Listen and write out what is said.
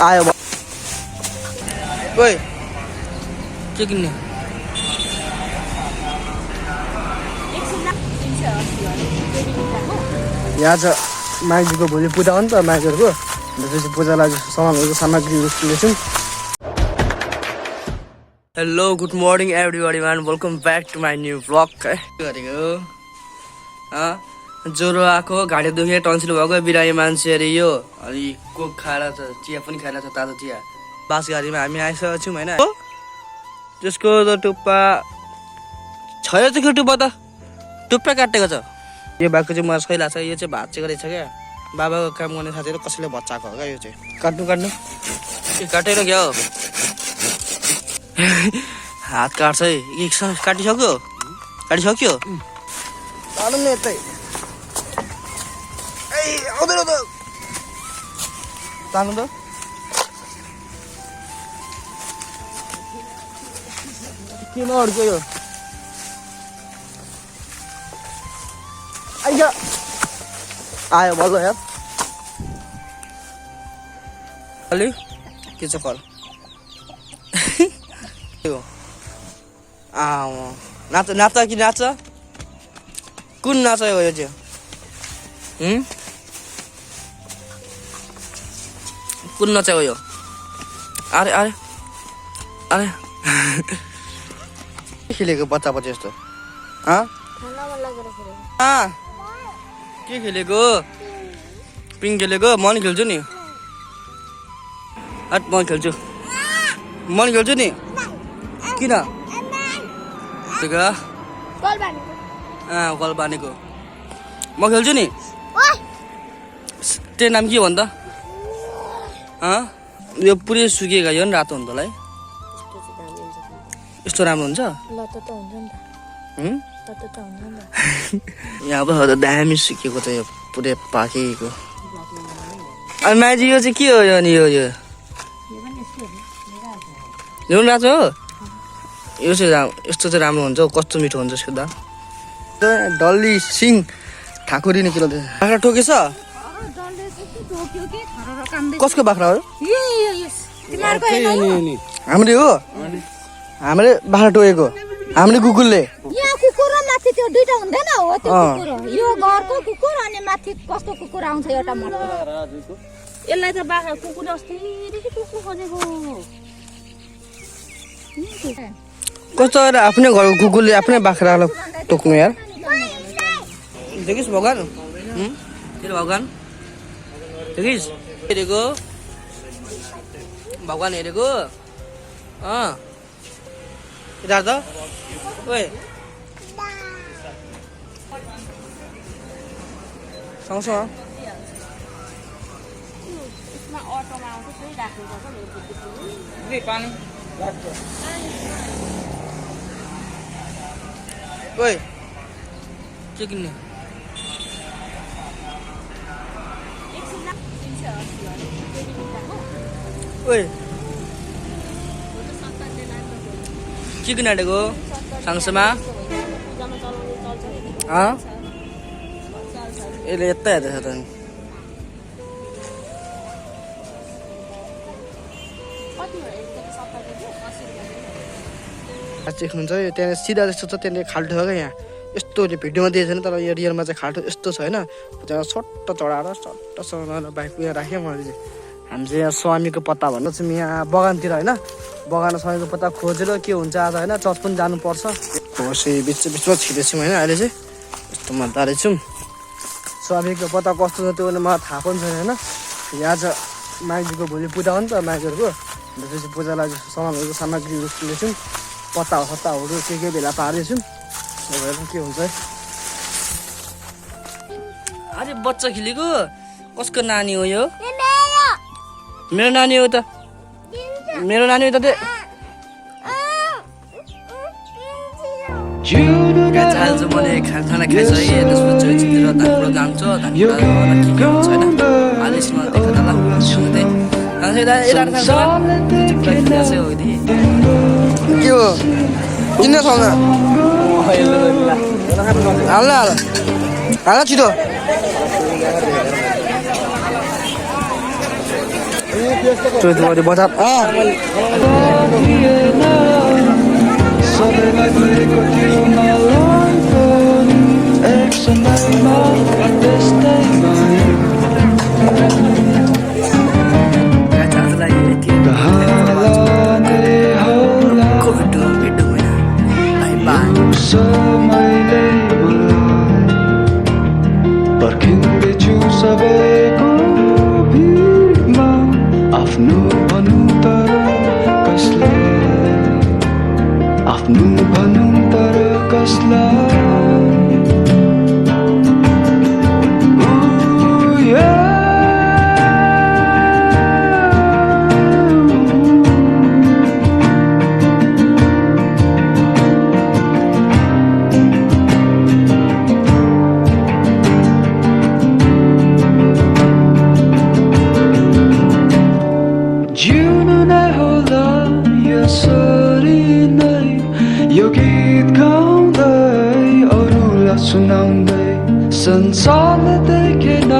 आयो ओइ के किन्ने यहाँ छ माघीको भोलि पूजा हो नि त माघीहरूको त्यसपछि पूजालाई सामानहरूको सामग्रीहरू किन्दैछौँ। Hello good morning everybody man welcome back to my new vlog है गरेको ज्वरो आएको घाँटी दुखे टन्सिल भएको बिरामी मान्छे अरे यो अनि कोक खाएर छ चिया पनि खाएर छ तातो चिया बास गाडीमा हामी आइसकेको छौँ होइन त्यसको त टुप्पा छ त्यो टुप्पा त टुप्पा काटेको छ यो भएको चाहिँ मलाई सही लाग्छ यो चाहिँ भाँचेको रहेछ क्या बाबाको काम गर्ने साथीहरू कसैले भच्चाएको हो क्या यो चाहिँ काट्नु काटेर क्या हो हात काट्छ है काटिसक्यो तालौँ न यतै आउँदैन त ताल्नु त किन अड्क्यो यो आयो बल्ल यार अलि के छ कल नाच नाच्छ कि नाच्छ कुन नाच हो यो चाहिँ कुन नाच हो यो अरे अरे अरे खेलेको बच्चा बच्चा यस्तो के खेलेको पिङ खेलेको म नि खेल्छु नि म खेल्छु नि किन कल बानेको म खेल्छु नि त्यो नाम के भन्दा यो पुरै सुकेको यो नि रातो हुन्छ होला है यस्तो राम्रो हुन्छ यहाँ अब दामी सुकेको त यो पुरै पाकेको अनि माइजी यो चाहिँ के हो यो अनि यो पनि रातो हो यो चाहिँ यस्तो चाहिँ राम्रो हुन्छ कस्तो मिठो हुन्छ यसको दाम डल्ली सिङ ठाकुरी नै किलो बाख्रा टोकेछ कसको बाख्रा हो हामीले हो हामीले बाख्रा टोकेको हामीले कुकुरले त्यो दुईटा हुँदैन हो त्यो कुकुर यो घरको कुकुर अनि माथि कस्तो कुकुर आउँछ एउटा मात्र यसलाई त बाख्रा कुकुर अस्तिदेखि टोक्नु खोजेको कस्तो आफ्नै घरको कुकुरले आफ्नै बाख्रालाई टोक्नु यार देखिस् भगवान भगवान देखिस् हेरेको भगवान हेरेको यता त ओए सँगसँग ओए के किन्ने ओए के किन आँटेको सँगसँगमा यसले यता हेर्दैछ त देख्नुहुन्छ यो त्यहाँ सिधा जस्तो छ त्यहाँनिर खाल्टो छ क्या यहाँ यस्तो भिडियोमा दिएको छैन तर यो रियलमा चाहिँ खाल्टो यस्तो छ होइन त्यहाँ सट्ट चढाएर सट्ट बाइक यहाँ राखेँ मैले चाहिँ हामी चाहिँ यहाँ स्वामीको पत्ता भन्नु चाहिँ यहाँ बगानतिर होइन बगानमा स्वामीको पत्ता खोजेर के हुन्छ आज होइन चर्च पनि जानुपर्छ होस् बिचमा छिरेछौँ होइन अहिले चाहिँ यस्तोमा दारेछौँ स्वामीको पत्ता कस्तो छ त्यो भने मलाई थाहा पनि छैन होइन यहाँ चाहिँ माघीको भोलि पूजा हो नि त माघीहरूको त्यसपछि पूजालाई सामानहरूको सामग्रीहरू किन्दैछौँ पत्ताहरू के भेला पार्दैछौँ के हुन्छ अरे बच्चा खेलेको कसको नानी हो यो मेरो नानी हो त मेरो नानी हो त आज मैले खाना खाइसकेँ त्यसपछि चित्र धानबाट जान्छ धानबाट के हुन्छ होइन आलिसमा देखा के हो किन खाउन हाल छिटो चोइदुवारी बजार सबैलाई भएको थियो मलाई पनि एक समयमा त्यस्तै भयो कहाँलाने होला समयले मलाई पर्खिँदैछु सबैको भिडमा आफ्नो भनौँ तर कसलाई आफ्नो भनौँ तर कसलाई जिउनु नै होला यसरी नै यो गीत गाउँदै अरूलाई सुनाउँदै संसारले देखेन